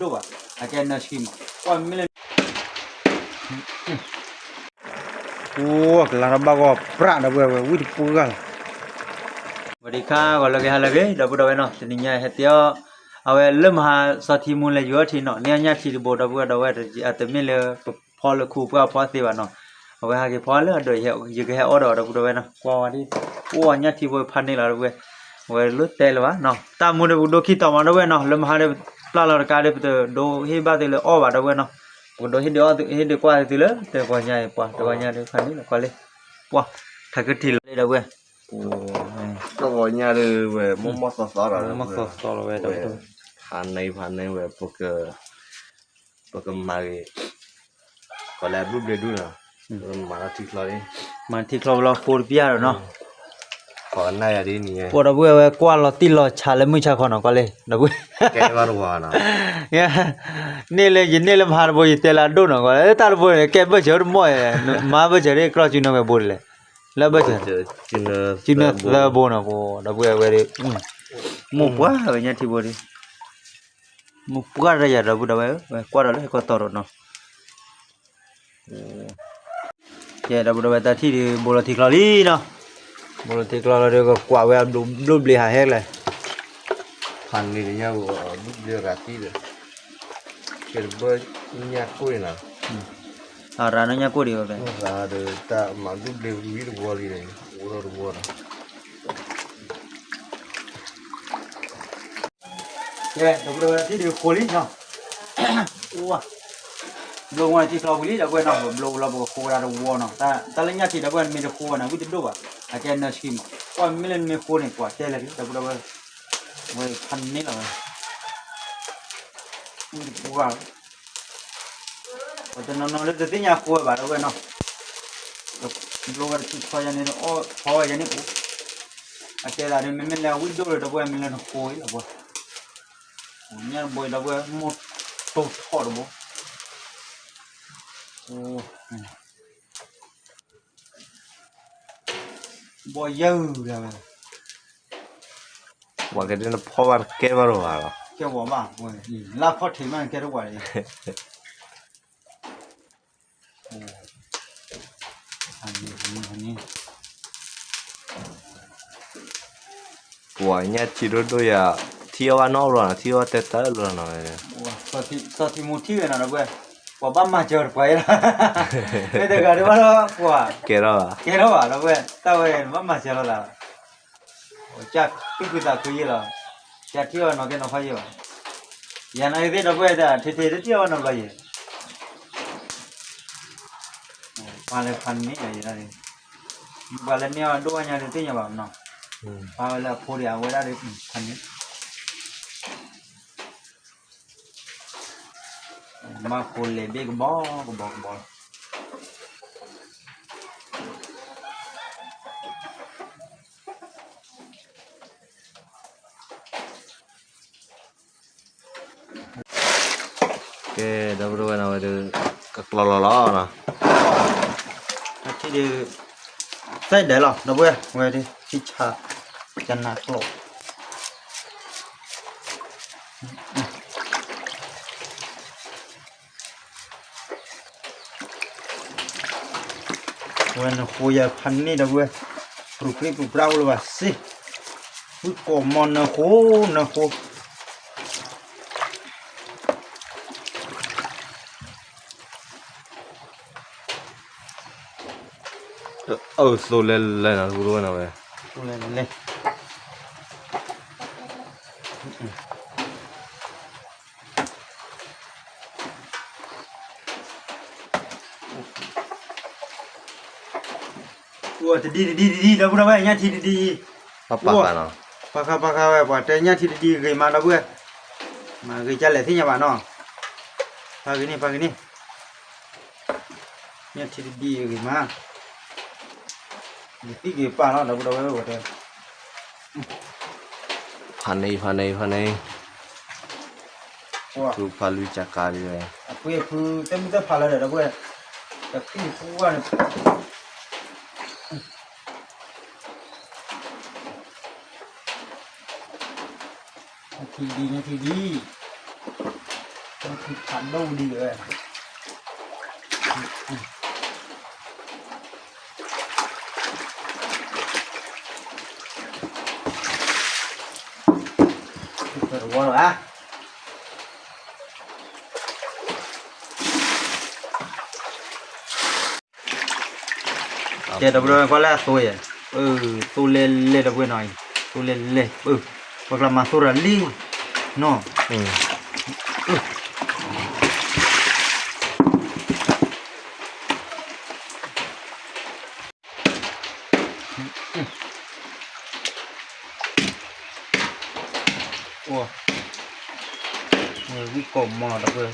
ဒိၣ်ဘၣ်, အကဲနၢဆှံမး, ကွၢ်မ့ၢ်လၢ အိၣ်ကလါထီၣ်ဘၣ်ဂီၢ်ပြးဒီပုၢ်ဝဲၢ် ဝံၣ်တပူၤဂၤလီၤ. ဝံၣ်တခါဂီၤလၢဂ့ၤ ဟါလၢဂ့ၤ ဒီပုၢ်ဒီဝဲၢ်နီၤ, တနံၤညါဟဲတဲအီၤ, အဝဲလၢမဟါစီၤထံမူလဲၤယူၤအီထံနီၤ, န့ၢ်အညၣ်ထံတဘိ ဒီပုၢ်ဝဲၢ် ဒီပုၢ်ဝဲၢ် အတမ့ၢ်လၢပဖီလၢခူပှၢ်ဖီသ့ဘၣ်နီၤ, အဝဲဟဲက့ၤဖီလၢအဒိး ယကဟဲအီၣ်ဒီး ဒီပုၢ်ဒီဝဲၢ်နီၤ, ကွၢ်ဝဲဒၣ်, အိၣ်အညၣ်ထံဘိဖးန့ၢ်လီၤ ဒီပုၢ်ဝဲၢ်, အဝဲလိၣ်တဲလၢၤဘၣ်နီၤ, တၢ်မူဒီးပကဒိခံတီၤမး ဒီပုၢ်ဝဲၢ်နီၤ, လၢမဟါဒီးပျၢ်လီၤတကါဒီး ပတဒိဟ့ၣ်ဘၣ်သုလၢအီၣ်ဘၣ် ဒီပုၢ်ဝဲၢ်နီၤ, ပကဒိဟ့ၣ်ဒုးအီၣ်သု ဟ့ၣ်ဒုးကွၢ်သုလၢ တဂီၤညါအံၤ ပှၤတဂီၤညါဒီးဖးန့ၢ်လီၤ ကွၢ်လံ, ပှၤ, ထးကထံၣ်လီၤလံ ဒီပုၢ်ဝဲၢ်, တဂီၤညါဒီးဝဲ မီၢ်မီၢ်သီသီလီၤ မီၢ်သီသီလီၤဝဲ ဖးန့ၢ်ဖးန့ၢ်ဝဲ ပကမၤဂ့ၤ, ကီးလၢအဘျုးဘျ့ဒူၣ်နီၤ, မၤထံချီလံ, မၤထံချီလီၤ ဃိတပျၢ်ဒီးနီၤ, ပှၤဒီပုၢ်ဝဲၢ်ဝဲကွၢ်လီၤတံၢ်လီၤဆးလၢမုၢ်ဆါခီနီၤ ကွၢ်လံ ဒီပုၢ်ဝဲၢ်, န့ၢ်လၢယန့ၢ်လၢမဟါတဘိ ယတဲလၢအဒိၣ်နီၤ ကွၢ်လၢတၢ်တဘိန့ၣ် ကဲဘၢၣ်စၢၤတမီၢ်, မၤဘၢၣ်စၢၤဒ် ကြီကၠူနၢဝဲဘိဒ်လဲၣ်, လၢဘၢၣ်စၢၤ, ကၠူနၢသၢဘိနီၤ ဒီပုၢ်ဝဲၢ်ဝဲဒၣ်, မိၢ်ပှၢ်ဝဲညၣ်ထံဘိဒၣ် မိၢ်ပှၢ်တၢ်ယၤ ဒီပုၢ်ဒီဝဲၢ် ကွၢ်ဒီးလၢဟဲကီၢ်တီၤဒီးနီၤ, ကဲ ဒီပုၢ်ဒီဝဲၢ် တၢ်ထံၣ်ဒုး ဘိလီၤထံချီလံနီၤ, ဘိလီၤထံချီလီၤဒီး ကကွၢ်ဝဲအဘျုးဘျ့ဟးဟဲလဲၣ်, ဖးန့ၢ်ညၣ်ဘိ ဘျုးဘျ့ရၤတံၢ်ဒီး, ကဲတဘၢၣ်ညၣ်ကိၣ်န့ၣ်နီၤ, အရၤနီၢ်ညၣ်ကိၣ်ဒံးဝဲဖဲ, ရၤဒီးတၢ်မၤဘျုးဘျ့ဝံၤတဝီလံဒီး အိၣ်ဒီးတဝီဒီး ကဲ ဒီပုၢ်ဒီဝဲၢ် ထံၣ်ဒုးဃိလံနီၤ, အိၣ်, ဘျိဝဲထံချီဝံၤလံ ဒီပုၢ်ဝဲၢ်နီၤ, ဘျိလီၤပကဃိဝဲဒၣ်တဝီနီၤ, တၢ်လၢညၣ်ထံ ဒီပုၢ်ဝဲၢ် နမ့ၢ်တဃိဝဲန့ၣ် ဝံၣ်တဒိၣ်ဘၣ်, အကဲနၢဆှံမး, ကွၢ်မ့ၢ်လၢနမ့ၢ်ဃိန့ၣ် ကွၢ်တဲလဲၣ်လံ ဒီပုၢ်ဒီဝဲၢ်, ဝဲဖးန့ၢ်လီၤဝဲ, ဝံၣ်တပူၤဂၤ ပှၤတနီၤနီၤလၢတသ့ၣ်ညါဃိဝဲဘၣ် ဒီပုၢ်ဝဲၢ်နီၤ, ဘျိဝဲထံချီယၤန့ၣ် အီၣ်ဖီဝဲယၤန့ၣ်အိၣ်, အတဲသးဒ် မ့မ့ၢ်လၢအဝံၣ်ဒိၣ်လၢ ဒီပုၢ်ဝဲၢ် မ့ၢ်လၢနဃိအံၤ ဒီပုၢ်ဝဲၢ်, ညၣ်တဘိ ဒီပုၢ်ဝဲၢ် မိၢ်တိၢ်ထီၣ်တဘိ, ဘီယၢ်ဂၤဝဲ, ပှၤကဒ်နဖီဘၣ်တကဲဘၣ်လီၤဘၣ်လီၤ, ကဲဝဲဘၣ်, လၢဖီထံးမး ကဲတဝဲလံ ပှၤညၣ်ထံဒိၣ်ဒိၣ်ယၤ, ထံအီၣ်ဘၣ်နီတဘျီနီၤ, ထံအီၣ်တဲတၢ်လီၤနီၤ, စီၤထံမူထံၣ်ဝဲနီၤ ဒီပုၢ်ဝဲၢ်, ပှၤဘၣ်မၤစၢၤတပှၤအံၤလီၤ, မ့ၢ်တဂၤဒ်ဘၣ်လီၤ ပှၤ, ကဲထီၣ်ဘၣ်, ကဲထီၣ်ဘၣ် ဒီပုၢ်ဝဲၢ်, တၢ်ဝဲန့ၣ် ဘၣ်မၤစၢၤလိာ်သးလီၤ, ကၢ်သူၣ်ခုသးခုယဲၢ်လီၤ, ကၢ်ထံၣ်အီၤနီၤကဲနီၤဖးယဲၢ်ဘၣ်, ယၤနာ်က့သ့ၣ် ဒီပုၢ်ဝဲၢ် တၢ်ထဲထဲတထံၣ်အီၤဘၣ်နီတဘျီယဲၢ် ပှၤလၢဖးန့ၢ်လီၤယဲၢ်, ပှၤလၢန့ၢ်အီၤဒိၣ်အါညါတသ့ၣ်ညါဘၣ်နီၤ, ပှၤဝဲလၢအဖိဒံး အဝဲဒၣ်ဒီးဖးန့ၢ်, မၤဃိလဲၤဘ့ၣ်ကဘီကဘီကဘီလီၤ. ကဲ ဒီပုၢ်ဝဲၢ်နီၤ ဝဲဒၣ် ကကျီလီၤလီၤနီၤ, အထံၣ်ဒုး စဲးဒဲးလီၤ ဒီပုၢ်ဝဲၢ် ဝဲဒၣ် ထံဆါ ကနၣ်ကျိ ဝဲနဃိယၤဖးန့ၢ်ဒီပုၢ်ဝဲၢ်, ပြူပြံပြူပြါအိၣ်လၢၤဘၣ်စ့ၢ်, ဝံၣ်ကိးမီၤနၢဃိနၢဃိ, အၢ သိလဲၤလဲၤနီၤ ဒီပုၢ်ဝဲၢ်နီၤဝဲ, သိလဲၤလဲၤ တဒံတဒံတဒံ ဒီပုၢ်ဝဲၢ် ညၣ်ထံတဒံအံၤ, ပာ်ဃာ်နီၤ, ပာ်ဃာ်ပာ်ဃာ်ဝဲ ပှၤတဲညၣ်ထံတဒံဂ့ၤမး ဒီပုၢ်ဝဲၢ်, မၤဂ့ၤကလဲၣ်သ့ၣ်ညါဘၣ်နီၤ, ပာ်ဂ့ၤန့ၣ် ပာ်ဂ့ၤန့ၣ်, ညၣ်ထံတဒံဂ့ၤမး, ယသံၣ်ဂ့ၤပာ်လီၤ ဒီပုၢ်ဝဲၢ်ဝဲတဲ ဖးန့ၢ် ဖးန့ၢ် ဖးန့ၢ်, ဖုဖးလွံၢ်ကၢ်ကၢ်ဒ်ဝဲ, အဖုအဖု သဲမုၢ်သဲဖးလၢဒီး ဒီပုၢ်ဝဲၢ်, တဖုဖုဝဲန့ၣ်, ထံဒံ ထံဒံ ဖးဒိၣ်ဒံးဝဲ, တဝီလီၤဧါ. ကဲ ဒီပုၢ်ဒီဝဲၢ် ကွၢ်လၢအသိအံၤ, သိလဲၣ်လဲၣ် ဒီပုၢ်ဝဲၢ်နီၤ, သိလဲၣ်လဲၣ်, ပှၤကျါမၤသိတၢ်လံနီၤ. အိၣ်, ဝံကိာ်မီၤ ဒီပုၢ်ဝဲၢ်.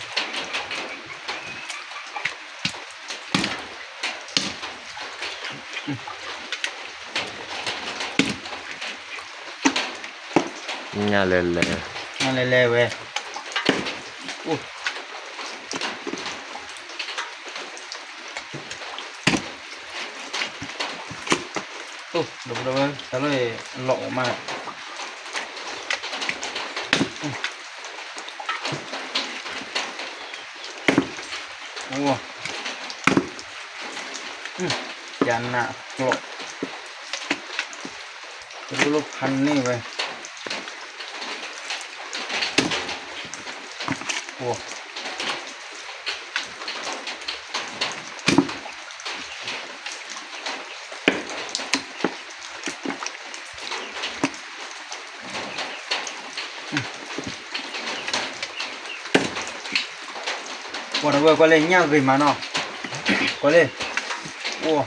ညၣ်လဲၤလဲၤ, ညၣ်လဲၤလဲၤဝဲ, အိၣ်. အိၣ် ဒီပုၢ်ဒီဝဲၢ် တၢ်လၢအံၤ အလီၢ်အီၣ်မး, အိၣ်, ယနးကျိး, တလိၣ်ဖးန့ၢ်ဝဲ, အိၣ်. ကွၢ်ဒီပုၢ်ဝဲၢ် ကွၢ်လၢညၣ်ဂ့ၤမးနီၤ, ကွၢ်လၢ, အိၣ်.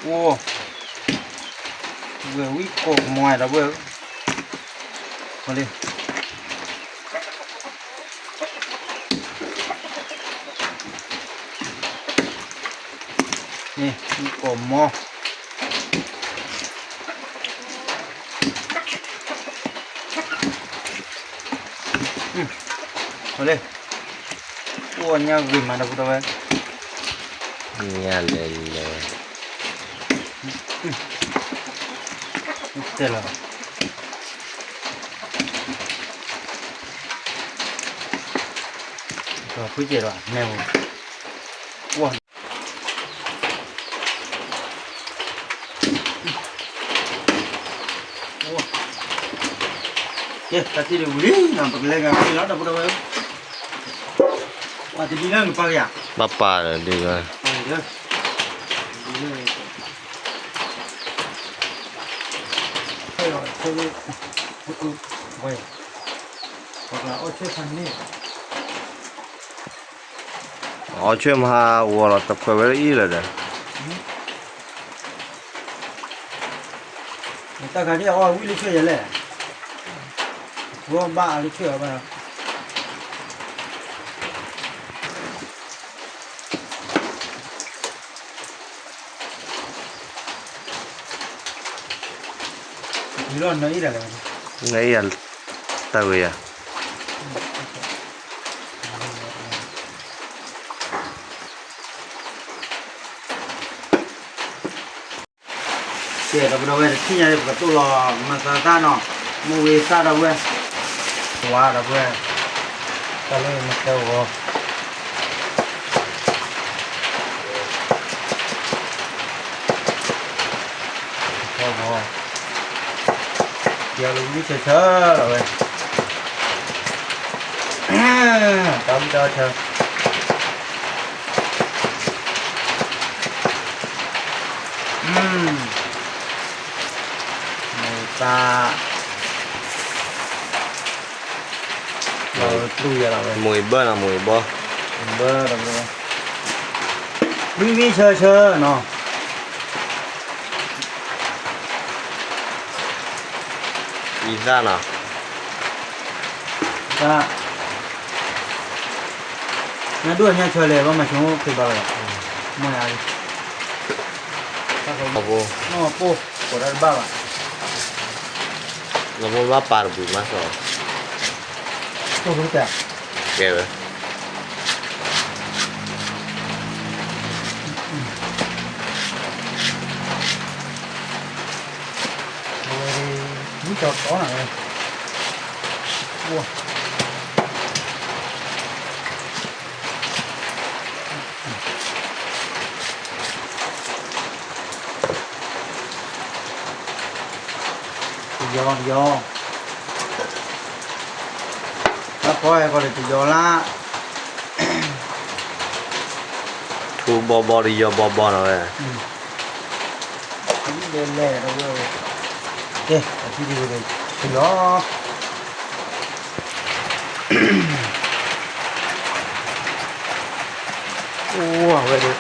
အိၣ်, ဝံကိာ်မီၤ ဒီပုၢ်ဝဲၢ်, အိၣ်လံ. န့ၣ် ဝံကိာ်မီၤ, အိၣ်လံ. အိၣ်ညၣ်ဂ့ၤမး ဒီပုၢ်ဒီဝဲၢ်, ညၣ်လဲၤလဲၤ, တဲလီၤ, ဒီးဖုကဲဒီး နဲၣ်, အိၣ်. ကဲ တၢ်ထံၣ်ဒံးဝံၤလံနီၤ, ပကလဲၤဂၤဃ့လီၤ ဒီပုၢ်ဒီဝဲၢ်, ပှၤတဒ်လၢနပာ်ကယၤ, ဘၣ်ပာ်ဒီးဒ်လီၤ, ပာ်ဒီး, ဆၢလၢ, ပှၤအီၣ်ဆၢဖးန့ၣ် အီၣ်ဆၢမဟါ ဝီၤလီၤတခွဲးဝဲအံၤလၢာ်ဒီး, တၢ်ခါဒ်အီၣ်ဝံၣ်လၢဆၢယဲလဲၣ်, ဝီဘၣ်အလၢဆၢအဘၣ်, နအံၤတၢ်ဂ့ၤယၤ, ကဲ ဒီပုၢ်ဒီဝဲၢ် တထံၣ်ညါဒ် ပကတိၢ်လီၤမၤသးသၣ်နီၤ, မ့ၢ်ဝံၤသၣ်ဒီပုၢ်ဝဲၢ်, ဝါဒီပုၢ်ဝဲၢ်, တၢ်လၢမ့ၢ်တဲဂီၤ တဲဂီၤ, ကဲလၢဝံဆၢဆၢလီၤဝဲ, တၢ်ဝံတၢ်ဆၢ မ့ၢ်သး, မူအံၤဘၢနီၤ, မူအံၤဘၢ, မူအံၤဘၢ, ဝံဝံဆၢဆၢနီၤ, အံသၣ်နီၤ, တၢ် ညၣ်ဒိၣ်ညၣ်ဆၢလဲၣ် ဘၣ်မၤဆိကမိၣ်ဖံးဘၣ်ဝဲ, မ့ၢ်ဧါ, အဘိ, ပိၢ်, ကိးတၢ်တဘၣ်ဘၣ်, အဘိဘၣ်ပာ်တပူၤမးစီၤ, ကဲဝဲ, အဝဲ မ့ၢ်ကီးတီနၤဝဲ, တယီတယီ, တၢ်ဖီဟဲကီးဒီးတယီလၢ ထူဘီဘီတယီဘီဘီနၤဝဲ, လဲၤလဲၤဒီးဝဲ, ကဲ အထံဒံးဝဲ တယီ, အိၣ်ဝဲဒီး,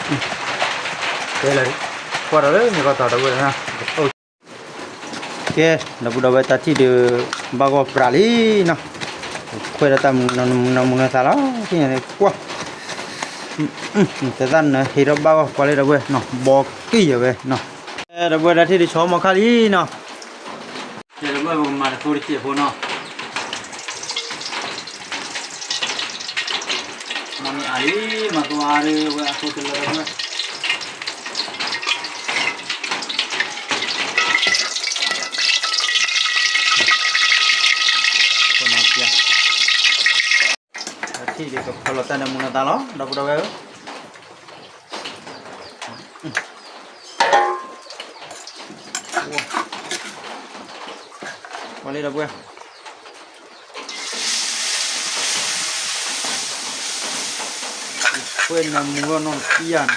ကဲလၢ, ကွၢ်ဒီးလၢန့ၣ်ကီၢ်သးဒီးဝဲ, ကဲ, ဒီပုၢ်ဒီဝဲၢ်တၢ်ထံၣ်ဒီး ဘၣ်ဂီၢ်ပြးလံနီၤ, ခွဲးဒီးတၢ်မူနီၢ်မူနီၢ်သးလီၤ, သ့ၣ်ညါန့ၣ်ကွၢ်, တသၣ်နၢဟ့ထီၣ်ဘၣ်ဂီၢ်ကွၢ်လၢဒီပုၢ်ဝဲၢ်နီၤ ဘီကံၢ်ယၤဝဲနီၤ, ဒီပုၢ်ဝဲၢ်တၢ်ထံၣ်ဒီးဆီမီၤခါလံနီၤ, ဒီပုၢ်ဝဲၢ်ပကမၤတသိတစဲးဖိနီၤ, မၤန့ၢ်အါလံ, မၤသိအါဒီးဝဲအသိတလၢဒီပုၢ်ဝဲၢ် ထံၣ်ဒီးကဖၢလီၤတၢ်နၢမူနၢ်သးလီၤ ဒီပုၢ်ဒီဝဲၢ်ဧၢ, ပှၤလၢဒီပုၢ်ဝဲၢ် ခွဲးနၢမူထီၣ်နီၢ်တပံယၤန့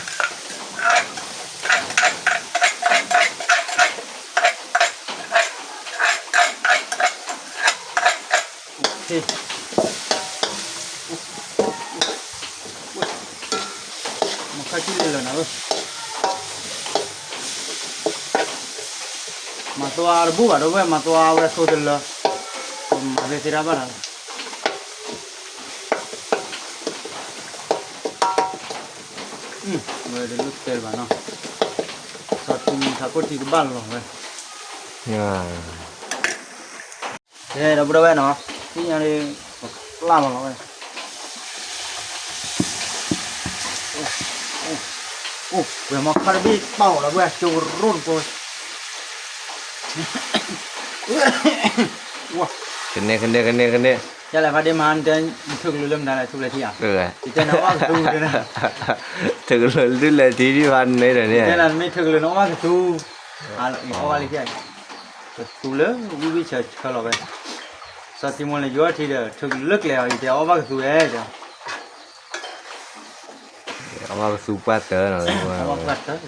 ၣ်, မၤခါကံၣ်လၢလၢနၤဧၢ, မၤသိအါတဘူၣ်ဘၣ် ဒီပုၢ်ဝဲၢ် မၤသိအါဝဲအသိတလၢ, မၤသ့သ့တၢ်ဘၣ်တၢ် ဝဲတလိၣ်တဲဘၣ်နီၤ, စီၤတံမူထးခိၣ်ထံကဘၣ်လီၤဝဲ, ကဲ ဒီပုၢ်ဒီဝဲၢ်နီၤ, သ့ၣ်ညါဒီး ပကျၢ်လီၤလီၤဝဲ, အိၣ် ဝဲမီၤခါတဘ့ၣ်ပာ်အီၤလီၤ ပုၢ်ဝဲၢ် ကၠိရိၣ်တပူၤ, ကနဲ ကနဲ ကနဲ ကနဲ, ယလဲၤဖးဒ့မဟါ နတဲ နထုးကလုာ်လၢမနုၤလဲၣ် ထုးကလၢၤထံဧါ, ယတဲနၤအီၣ်ဘၣ်ကသူ, ထုးကလုာ်လၢလဲၣ်ထံဒံးဘၣ်န့ၣ်ဒီးန့ၣ်, ယတဲနၤ နမ့ၢ်ထုးကလုာ်နအီၣ်ဘၣ်ကသူ, အီၣ်ဘၣ်လၢထံ, ကသူလၢဝံဝံဆၢဆၢလီၤဝဲ, စီၤတံမူလဲၤယိထံဒီး ထုးကလုာ်လၢကျဲအီၤ ယတဲအီၣ်ဘၣ်ကသူဝဲ, အီၣ်ဘၣ်ကသူပှၢ်တၢၢ်နီၤ, ပှၢ်တၢၢ်,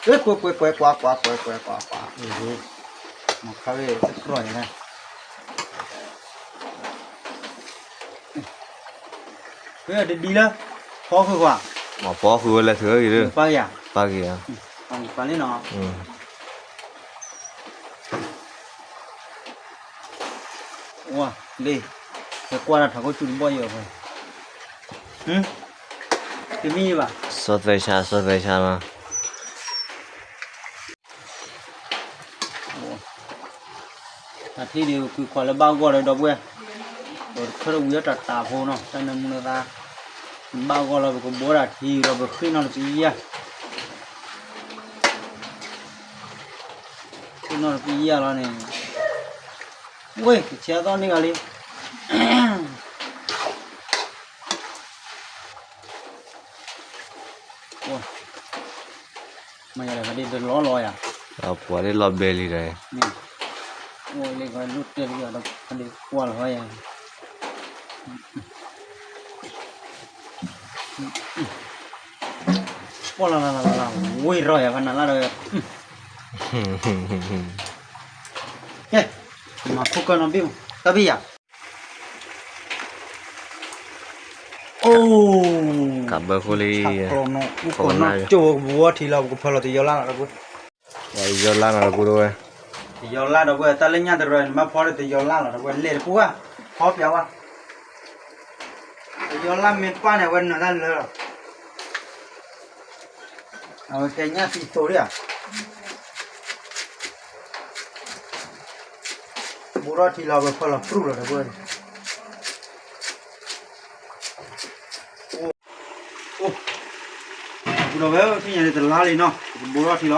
ကွဲကွဲကွဲကွဲကွၢ်ကွၢ်ကွဲကွဲကွၢ်ကွၢ်, မၤခါဝဲတြီၢ်ယၤန့ၣ် ဝဲတဒံလၢ ဖီဃုာ်ကွၢ်, မၤဖီဃုာ်ဝဲလဲၤထုးအီၤ, ပၢ်က့ၤဧါ, ပၢ်က့ၤဧါ, ပၢ်လံနီၤ, ဝါ, လ့, ပကွၢ်တၢ်ထးခိၣ်ဆူတဘီၣ်ယဲၢ်ဖဲ, တမံၤဘၣ်, စီၤသဲဆါ စီၤသဲဆါလီၤ. တၢ်ထံၣ်ဒုး ပကွၢ်လၢဘၣ်ဂီၢ်လၢဒီပုၢ်ဝဲၢ်, ပတခၢၣ်တဝံၤအတၢ်တၢ်ဖိနီၤ, တၢ်နၢမူနသး, ဘၣ်ဂီၢ်လီၤ ပကဘိးတၢ်ထံလီၤ ပဃ့ၢ်နီၣ်တပံယၢ်, ဃ့ၢ်နီၣ်တပံယၢ်လီၤန့ၣ်, ဝ့ၢ် ကဆဲးသီၣ်န့ၢ်ဂၤလံ. မ့ၢ်ယၤလၢဒ်တလီၤလီၤယၤ, ပှၤဒ်လီၤဘဲလံဒီး, အိၣ်လၢကလူၢ်တဲလံဒီး ဒ်ကွၢ်လီၤယၤ, ပှၢ်လၢလၢလၢလၢ ဝ့ၢ်ရီၢ်ယၤ ဖးနၤလၢဒီး, ကဲ, မၤခိၣ်ကၢနီၤဘ့ၣ်မး တၢ်ဘ့ၣ်ယၤ အိၣ်, ကဘၢဃိလံ, ဆးကျိနီၤ မူခိၣ်နီၢ်ကၠိ ပကဘိးထံလီၤ ပကဖၢလီၤတယီၤလၢ်လီၤဒီပုၢ်ဝဲၢ်, တယီၤလၢ်လီၤဒီပုၢ်ဝဲၢ်, တယီၤလၢ်ဒီပုၢ်ဝဲၢ် တၢ်လၢညၣ်တရၢၢ်န့ၣ် ဘၣ်ဖီဒီးတယီၤလၢ်လီၤဒီပုၢ်ဝဲၢ် လဲၤတပူၤဘၣ်, ဖီပျးဝဲ, တယီၤလၢ်မ့ၢ်ပၢ်န့ၣ် အဝဲနၢၤတၢ်လၢလီၤ. အဝဲကဲညၣ်သံသိးဒၣ်ဧါ, ဘိးထီၣ်ထံလီၤ ဝဲဖၢလီၤပြူၢ်လီၤဒီပုၢ်ဝဲၢ်, အိၣ်, ဒီပုၢ်ဝဲၢ် ထံၣ်ညါန့ၣ်တလါလံနီၤ ပကဘိးထီၣ်ထံလီၤ.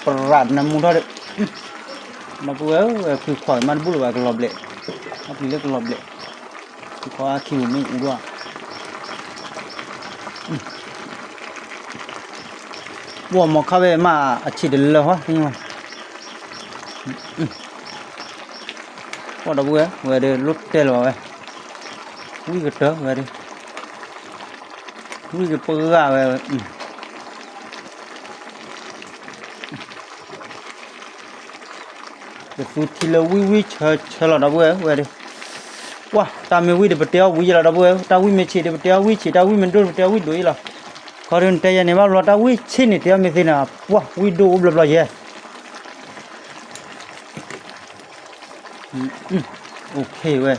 ပရးနၢမူထီၣ်ဒီး, ဒီပုၢ်ဝဲၢ် ဝဲဖုခွါက့ၤမးတဘူၣ်လၢၤဘၣ်ကလီၤဘျဲး, အပျံၤလၢကလီၤဘျဲး, ဖုခွါခံပူၤမ့ၣ်အူဒိၣ်ဧါ, ပှၤမီၤခါဝဲမးအဆံးတလၢဟီ, ပှၤဒီပုၢ်ဝဲၢ် ဝဲဒီးလိၣ်တဲလၢၤဘၣ်ဝဲ, ဝံၣ်ကတၢၢ်ဝဲဒီး, ဝံၣ်ကပဂၢ်ဝဲ, ပသူထံလၢဝံၣ်ဝံၣ်ဆၢဆၢလီၤ ဒီပုၢ်ဝဲၢ် ဝဲဒီး, ပှၤတၢ်မ့ၢ်ဝံၣ်ဒီးပတဲအီၣ်ဝံၣ်ယဲလီၤ ဒီပုၢ်ဝဲၢ်, တၢ်ဝံၣ်မ့ၢ်ဆံးဒီးပတဲအီၣ်ဝံၣ်ဆံး, တၢ်ဝံၣ်မ့ၢ်ဒိၣ်ဒီးပတဲအီၣ်ဝံၣ်ဒိၣ်ယဲလီၤ, ခီဒီးနတဲယဲန့ၣ်ဘၣ်ဘျီ တၢ်ဝံၣ်ဆံးန့ၣ် တဲအီၣ်မ့ၢ်သ့န့ၣ် ပှၤဝံၣ်ဒိၣ်အိၣ်ဘျီဘျီယဲ ဝဲ,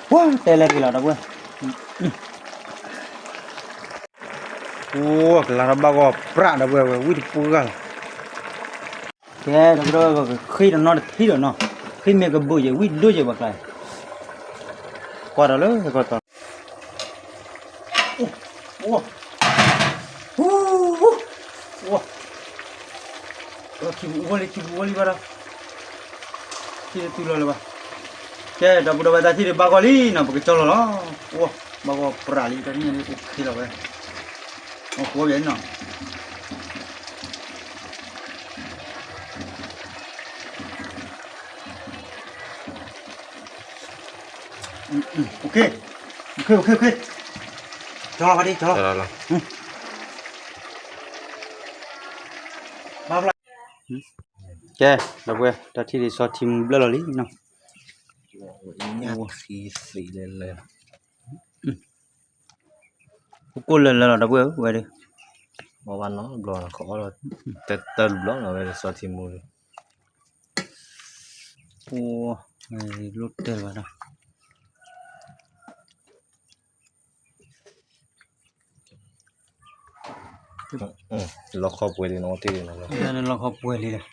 ပှၤတဲလဲၣ်တဂ့ၤလီၤ ဒီပုၢ်ဝဲၢ်, အိၣ်ကလါထီၣ်ဘၣ်ဂီၢ်ပြး ဒီပုၢ်ဝဲၢ် ဝံၣ်တပူၤဂၤလီၤ, ကဲ ဒီပုၢ်ဝဲၢ် ပကဃ့တနီၤတထံၣ်ဒီးနီၤ, ဃ့မ့ၢ်ကဘုးယဲ ဝံၣ်ဒိၣ်ယဲ ပှၤကျါ, ကွၢ်ဒီးလၢကီၢ်တီ အိၣ်, အိၣ်, အိၣ်, ထံပူၤအိၣ်လံ ထံပူၤအိၣ်လံဘၣ်ဒီး, ထံတတုၤလီၤလၢၤဘၣ်, ကဲ ဒီပုၢ်ဒီဝဲၢ် တၢ်ထံၣ်ဒံးဘၣ်ဂီၢ်လံနီၤ ပကကၠီလီၤလီၤ, အိၣ်, ဘၣ်ဂီၢ်ပြးလံ တၢ်ထံၣ်ညါလံ အိၣ်ခ့လီၤဝဲ, အိၣ်ကိးဘၣ်နီၤ OK, OK, OK, OK, ကၠီလီၤ ကၠီလီၤ, ကဲ ဒီပုၢ်ဝဲၢ် တၢ်ထံၣ်ဒံးစီၤထံမူဘျၢၣ်လီၤလံနီၤ, ညၣ်ထံသ့လဲၣ်လဲၣ် ကိၢ်ကိၢ်လၢလၢလီၤ ဒီပုၢ်ဝဲၢ် ဝဲဒီး, ဘၣ်ဘၣ်နီတဘျီ တတၢတဘျီနီၤ ဝဲဒီးစီၤထံမူဒီး, အိၣ်, လိၣ်တဲလၢၤဘၣ်ဒီး, လီခီပှဲၤလံနီၤ တ့ၢ်လီၤ, လီခီပှဲၤလံ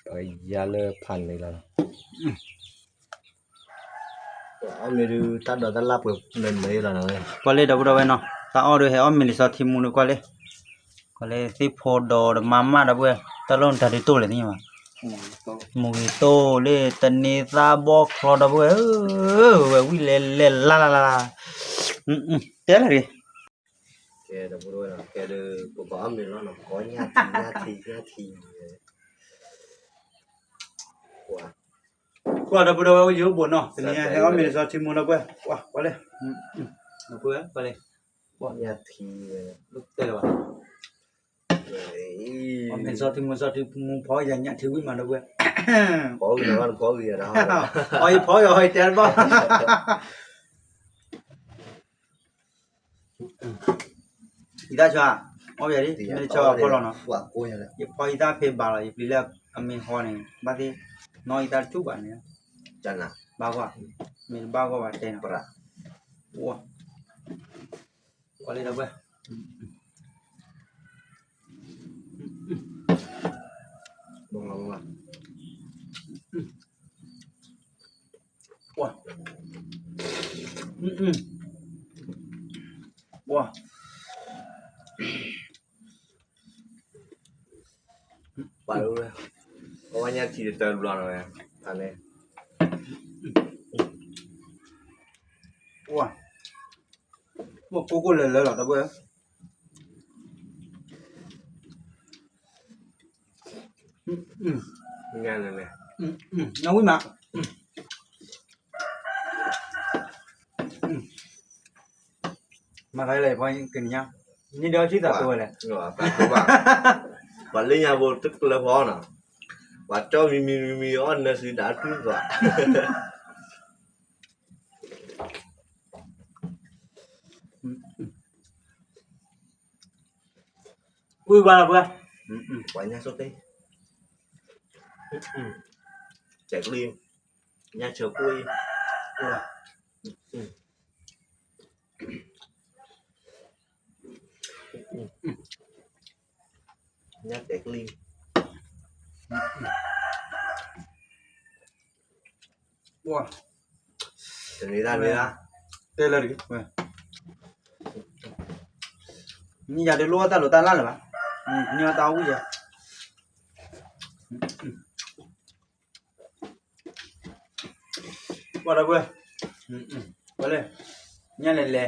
ဒီး, ယါလၢဖးန့ၣ်လီၤ အီၣ်မ့ၤဒုး တၢ်ဒိးတၢ်လၢ်ပှဲၤလၢနမ့ၢ်လီၤနီၤ, ကွၢ်လၢ ဒီပုၢ်ဒီဝဲၢ်နီၤ တၢ်အီၣ်ဒုးဟဲအီၣ်မ့ၤလံာ်စီၤထံမူဒုး ကွၢ်လၢ, ကွၢ်လၢသ့ၣ်ဖိဒီးတမါမၢ် ဒီပုၢ်ဝဲၢ် တၢ်လီၢ်နတၢ်ဒုးတိၢ်လဲၣ်သ့ၣ်ညါဘၣ်, မူဂ့ၤတိၢ်လၢတန့ၤသၣ်ဘီၣ်ချီ ဒီပုၢ်ဝဲၢ်ဧၢ, ဝဲဝံၣ်လဲၤလဲၤလၢ်လၢ်လၢ်လၢ်, တဲလၢၤဂ့ၤ ကဲ ဒီပုၢ်ဒီဝဲၢ်နီၤ ကဲဒီး ပကအီၣ်မ့ၤလီၤနီၤ ပကအီၣ်ညၣ်ထံ ညၣ်ထံ ညၣ်ထံ, ကွၢ် ဒီပုၢ်ဒီဝဲၢ် အိၣ်ယိာ်ဘိနီၤ တနံၤဟဲအီၣ်မ့ၤလံာ်စီၤထံမူဒီပုၢ်ဝဲၢ် ကွၢ်လၢ, ဒီပုၢ်ဝဲၢ် ကွၢ်လၢ, ညၣ်ထံ, တဲလၢၤဘၣ်, အီၣ်မ့ၤလံာ်စီၤထံမူ စီၤထံမူဖီယၤညၣ်ထံဝံၣ်မး ဒီပုၢ်ဝဲၢ်, ဖီဂ့ၤ ဖီဂ့ၤ, အီၣ်အံၤဖီဂ့ၤ အီၣ်အံၤတဲတဘၣ် အံသၣ်ဆါ, အီၣ်ဘၣ်ဒံး မ့ၢ်တဆီဖီလီၤနီၤ, ယဖီအံသၣ်ဖဲဘၣ်လီၤ ယပျံၤလၢအမ့ၢ်ဟီန့ၣ် ဘၣ်သ့ၣ်, နီၢ်အံသၣ်တကၠူၣ်ဘၣ်န့ၣ်, ဘၣ်ဂီၢ်, မ့ၢ်တဘၣ်ဂီၢ်ဘၣ်တဲနီၤ, ပှၤ, ပှၤလၢဒီပုၢ်ဝဲၢ် ပှၤ, အု, အု, ပှၤလၢ ပှၤဝဲညါထံၣ်တတၢၢ်တဘျီနီၤဝဲ, တၢ်န့ၣ် ဝါ, မ့ၢ်ကိၢ်ကိၢ်လၢလၢလီၤ ဒီပုၢ်ဝဲၢ်, ညါန့ၣ်န့ၣ်, နဝံၣ်မး, မၤသးလဲၣ် ပှၤကနံၤညါ, နံၤဒီးဆံသးတိဝဲလဲၣ်, ပှၤလၢညါဘိတကျၢၤဖီနီၤ, ပှၤကၠီမံၤမံၤမံၤမံၤအီၣ်နၢၤစုဒၣ်တုၤပှၤ ဝံၣ်ဘၣ်လီၤပှၤ, ပှၤညါစိၢ်သ့ၣ်, ကဲကလံ, ညါဆၢကွံ, ညါကဲကလံ, ပှၤ, တန့ၢ်တၢ်န့ၢ်တၢ်, တဲလၢတဂ့ၤ, မ့ၢ်ယၤဒုးလိၣ်တၢ်လိၣ်တၢ်လၢ်လၢၤဘၣ်, န့ၢ်တၢ်ဝံၣ်ယၤ, ပှၤဒီပုၢ်ဝဲၢ်, ပှၤလဲၣ်, ညါလဲၤလဲၤ,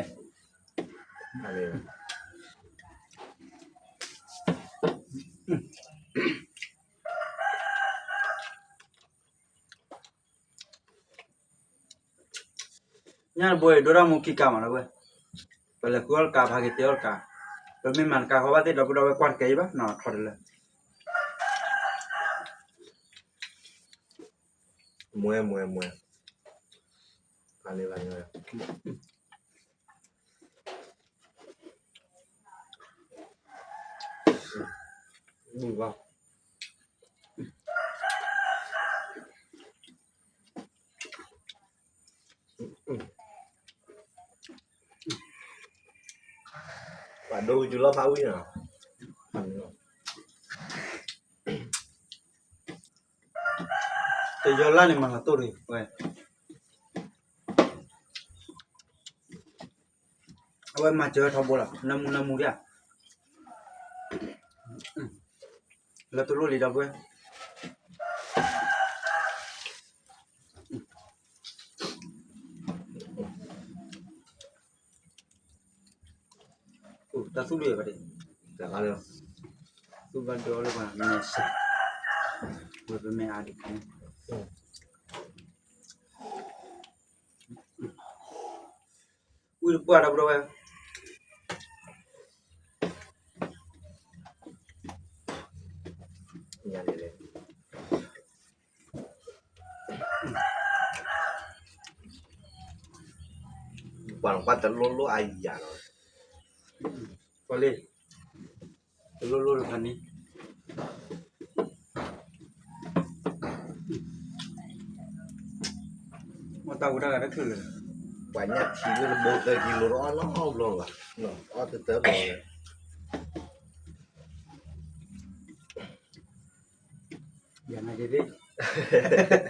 ညါတဘိအံၤ ဒိၣ်တၢ်မူခံကါမး ဒီပုၢ်ဝဲၢ်, ပလဲၤဃုအီၣ်တကါ ပဟးက့ၤတဲအီၣ်တကါ, ပမ့ၢ်မၤတကါဃီဘၣ်သ့ၣ် ဒီပုၢ်ဒီဝဲၢ်ကွၢ်တကဲအံၤဘၣ်နီၤ ထီတလၢ မွဲမွဲမွဲ, ဖးန့ၢ်ဖးန့ၢ်ဝဲ, ဘုၣ်ဘၣ်, ပှၤဒိကယူၤလီၤဖးဝံၤနီၤ, တယီၤလၢ်န့ၣ်မၤလီၤတိၢ်တဂ့ၤဝဲ, အဝဲမၤစၢၤထီဘိလီၤ နၢမူနၢမူဒၣ်, လၢတလိၣ်လံဒီပုၢ်ဝဲၢ်, တၢ်သူၣ်ဒိၣ်ဘၣ်ဒံး, သူၣ်ဘၣ်ဒိလၢပှၤမဲာ်ဆှး, ဝဲပမဲာ်အါဒံး, ဝံၣ်တပှၢ်ဒီပုၢ်ဒီဝဲၢ်, ပှၤကွၢ်တလိၣ်လိၣ်အါယၤလီၤ, ပှၤလၢ တလိၣ်လိၣ်တခါန့ၣ်, မ့ၢ်တၢ်ဝဲတၢ်ဂၤတချုးလၢၤ, ပှၤညၣ်ထံလၢတဘိသၢကံလိဒီးအီၣ်နီတဘျီဘၣ်, အီၣ်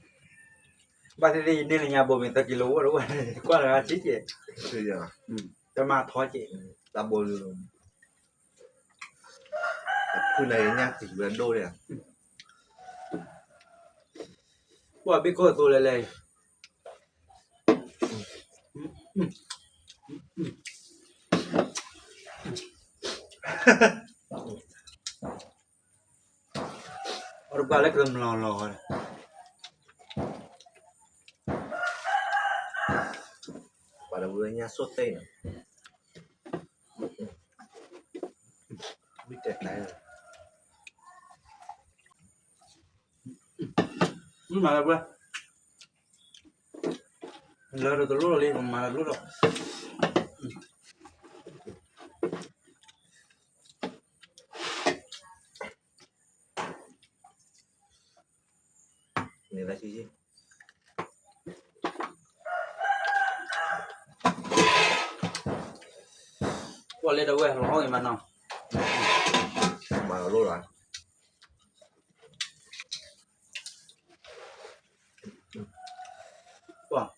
တတၢဘျီလၢ ယၤနၤက့ၤသ့ၣ်, ဘၣ်သ့ၣ်သ့ၣ် ယန့ၢ်လၢညါဘိမ့ၢ်သၢကံလိဝဲတဝဲ, ကွၢ်လၢဂၤဆံးက့ၤ, တမၤထီက့ၤ, တၢ်ဘိလၢ ဖုနၤယညၣ်တံၤဝဲဒိၣ်ဒၣ်, ပှၤဘ့ၣ်ခိၣ်အသိးလဲၣ်လဲၣ်, အီၣ်တပှၢ်လၢကမျီၤလီၤ, ပှၤဒီပုၢ်ဝဲၢ်ညၣ်စိၢ်သ့ၣ်နီၤ, ဝံၣ်တဲာ်တဲာ်, မ့ၢ်မၤလၢပှဲၤ, လၢတလိၣ်လီၤလံ ပမၤလၢတလိၣ်လီၤ. ကွၢ်လၢတဝဲၢ်လီၤအီၣ်ဂ့ၤမးနီၤ, မၤလီၤလိၣ်လီၤ. ကွၢ်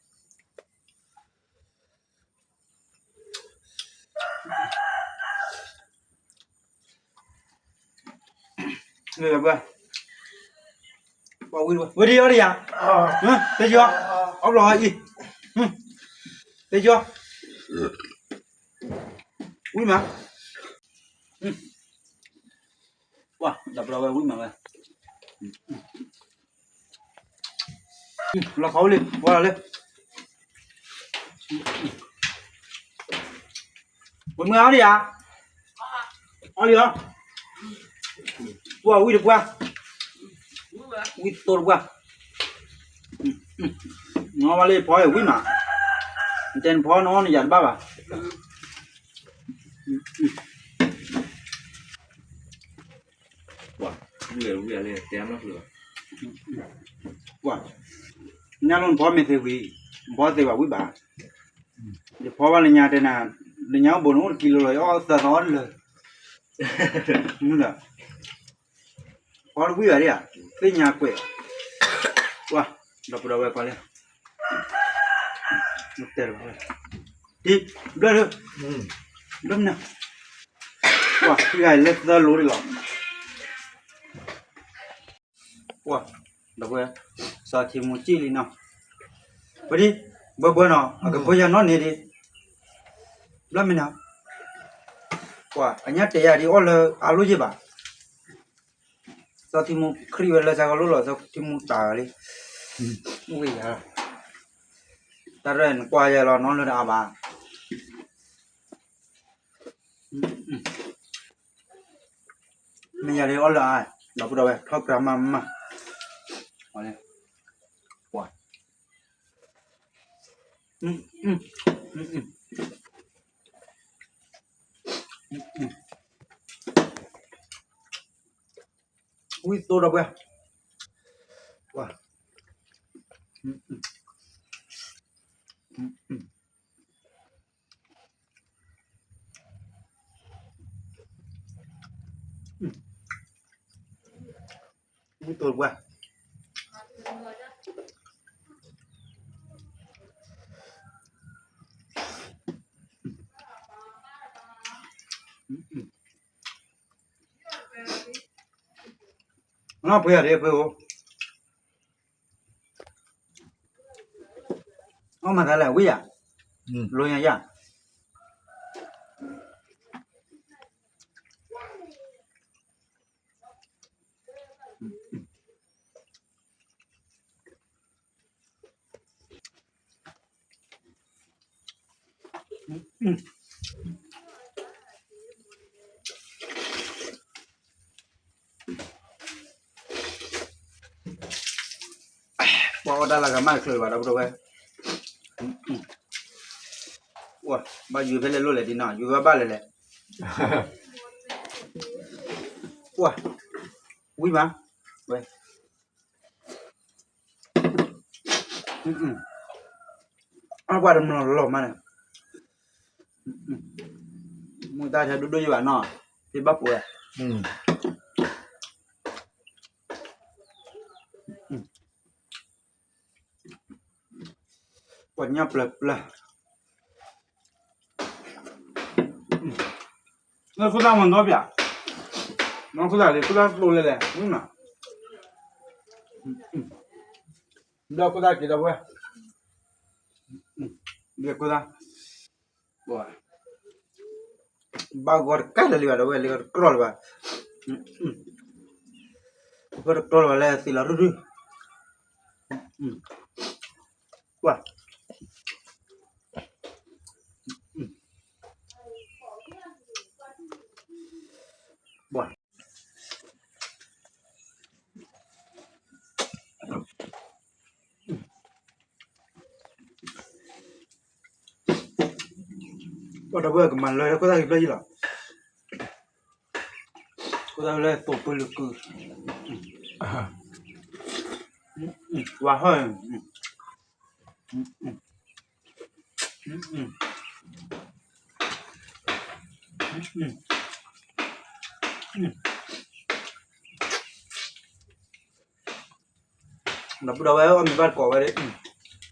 ဝဲဒ်အီၤဒ်ယၤ, သ့ယီၤ, အီၣ်ဘျီအီၤအံၤ, သ့ယီၤ, ဝံၣ်မး, ပှၤ ဒီးပျီဝဲဝံၣ်မးဝဲ, လီၤခီဝံၣ်လံ ပှၤလီၤလၢ ပှၤမ့ၢ်အီၣ်ဒံးဧါ, အီၣ်လံလီၤ, ပှၤဝံၣ်တပှၢ်, ဝံၣ်သိတပှၢ်, နအီၣ်ဘၣ်လၢဖီအံၤဝံၣ်မး, နတဲနဖီနအီၣ်နယၤတဘၣ်ဘၣ်. ပှၤ, တဲမ့ၢ်လၢ, ပှၤ, ညါလီၤနဖီမ့ၢ်သ့ဝံၤ, နဖီသ့ဘၣ်ဝံၣ်ဘၣ်, ယဖီဘၣ်လၢညါတဲနၤ, လၢညါအိၣ်ဘိးနအိၣ်တကံလိၤလီၤ ယအီၣ်သၢသီအီၣ်တလၢာ်, မုၢ်ဒီး ဖီတဝံၣ်ဘၣ်ဒံးဧါ, သ့ၣ်ညါကွဲး, ပှၤ, ဒီပုၢ်ဒီဝဲၢ်ကွၢ်လၢ, တဲလီၤ, တံၤ, ဘျၢၣ်လၢ, ဘျၢၣ်မနုၤ, ပှၤ ဖံဂၤအံၤလၢသၢလိၤဒံးလီၤ. ပှၤ, ဒီပုၢ်ဝဲၢ်, စီၤထံမူစံၣ်လံနီၤ, ပဒံ, ဘၢဘၢနီၤ အကဘၢယၤနီၣ်န့ၣ်ဒံး, ဘျၢၣ်မနုၤ, ပှၤ အညၣ်တဲယၤဒံးအီၣ်လၢအလိၣ်ယ့ၢ်ဘၣ်. စီၤထံမူခရံာ်ဝဲလၢဆါကလိၣ်လီၤ စီၤထံမူတၢ်လံ, ဝံၣ်ယၤ, တၢ်ရဲၣ်နကွၢ်ယၤလီၤနီၢ်လၢတအါဘၣ်, မ့ၢ်ယၤလၢအီၣ်လၢအါ, ဒီပုၢ်ဒီဝဲၢ် ထီၣ်ကြၢးမးမး, ပှၤ, ဝံၣ်သိဒီပုၢ်ဝဲၢ်, ပှၤ, ဝံၣ်သိဒီပုၢ်ဝဲၢ်, နီၢ်ပှ့ၤယၤဒ်ပှ့ၤအိၣ်, အီၣ်မၤသးလဲၣ်ဝံၣ်ယၤ, လိၤညါယၤ. ပှၤအီၣ်တၢ်လၢဂၤမးတချုးဘၣ် ဒီပုၢ်ဒီဝဲၢ်, ဘၣ်ယုၤဖဲလဲၣ်လိၣ်လဲၣ်ဒ်နီၤ ယုၤဝဲဘၣ်လဲၣ်လဲၣ်, ပှၤ, ဝံၣ်မး, ဝဲ အီၣ်ပှၤတနီၤလီၤမးန့ၣ်, မူတၢ်ထဲဒိၣ်ဒိၣ်ယဘၣ်နီၤ, ဖံဘၣ်ပှဲၤ, ပှၤညီပျၢၤပျၢၤ, လၢခိၣ်သၣ်မၤနီၣ်ပၠး, မၤခိၣ်သၣ်လံ ခိၣ်သၣ်သိလဲၣ်လဲၣ်, ဘျီခိၣ်သၣ်က့ၤဒီးဝဲ, ဘျီခိၣ်သၣ်, ဘၣ်ဂီၤတကဲလၢၤလံဘၣ် ဒီးဝဲလံဂီၤတကြီလၢၤဘၣ်, ဂီၤတကြီလၢၤဘၣ်လၢသံးလီၤရူၢ်ရူၢ်, ပှၤ ပှၤ, ပှၤဒီပုၢ်ဝဲၢ်ကမၤလၢခိၣ်သၣ်က့ၤဘျီယံၤလီၤ, ခိၣ်သၣ်လၢသိးပၢလုၢ်ကု, ဝါဟီၣ် ဒီပုၢ်ဒီဝဲၢ်အီၣ်မ့ၤဘၣ်တကိးဝဲ,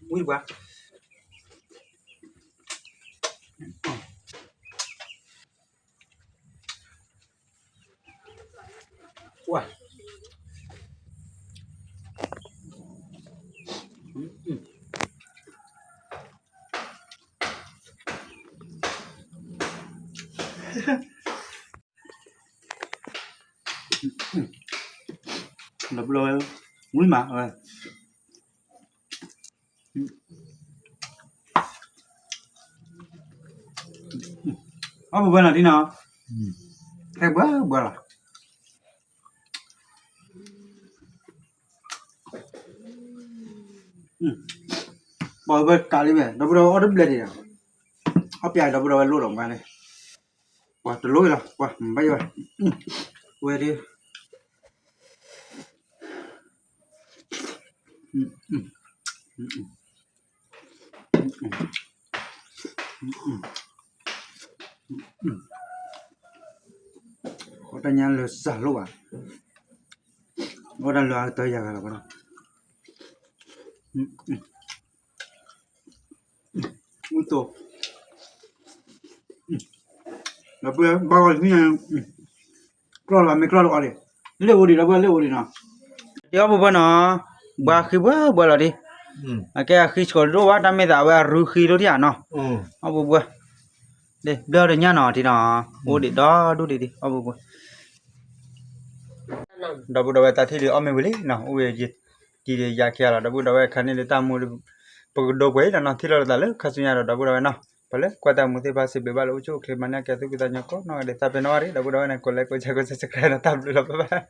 ဝံၣ်ပှၤ, ပှၤ, ဒီပုၢ်ဒီဝဲၢ် ဝံၤမးဝဲ အီၣ်ဘှီဘှီနီၤ ထံနီၤ, ဟဲဘှီဘှီလီၤ, ပှၤဘၣ်ကးလံမ့ၢ် ဒီပုၢ်ဒီဝဲၢ်အီၣ်တဘျဲၣ်ဒံး, အီၣ်ပျဲဒီပုၢ်ဒီဝဲၢ်လိၣ်ဒီးမးန့ၣ်, ပှၤတလိၣ်လီၤ ပှၤဘၣ်ယိၣ်, ဝဲဒၣ် တၢ်ညါလၢစၢ်လိၣ်ဘၣ်, အိၣ်တၢ်လၢအကတၢၢ်ယၤဂၤလီၤ, မုၢ်တိၢ်, ဒီပုၢ်ဘၣ်ဂီၢ်လံ ကျီၢ်လီၤမ့ၢ်ကျီၢ်လီၤအီၤဒံး, လ့ၣ်အိၣ်ဒံးဒီပုၢ်လ့ၣ်အိၣ်ဒံးနီၤ, ဒ်အီၣ်ဘှီဘှီနီၤ, ဘှီဃံဘှီဘှီလီၤဒံး, အကဲအဃံဆှီၤဒိၣ်ဘၣ် တၢ်မ့ၢ်သးအဝဲအရူဃံလိၣ်ဒံးဧါနီၤ, အီၣ်ဘှီဘှီ, ဘျၢတညၣ်နီၤ ထံနီၤ, အိၣ်ဒံးဒီဒူၣ်ဒံးဒံး အီၣ်ဘှီဘှီ ဒီပုၢ်ဒီဝဲၢ်တၢ်ထံၣ်ဒုးအီၣ်မ့ၢ်ဝံၤလံနီၤ, အိၣ်ဝဲယံာ်တံၤဒီးယၤခံဂၤလီၤ ဒီပုၢ်ဒီဝဲၢ် ခါန့ၣ်လၢတၢ်မူဒီး ပကဒိကွဲးအံၤလီၤနီၤ ထံၣ်လိာ်သးလၢခါဆူညါဒီး ဒီပုၢ်ဒီဝဲၢ်နီၤ, ပှၤလၢကွၢ်တၢ်မူသ့ၣ်တဖၣ်စံးဘျုးဘၣ်လၢအိၣ်ဆူၣ်အိၣ်ချ့ မၤန့ၢ်ကဲသုကသးညီကိးနီၢ်ဂၤဒဲး သးပ့ၤနီၣ်ဝဲဒၣ် ဒီပုၢ်ဒီဝဲၢ်န့ၣ် ကိးလဲကိးဆဲကိး subscribe နီၤ တၢ်ဘျုးလီၤ bye bye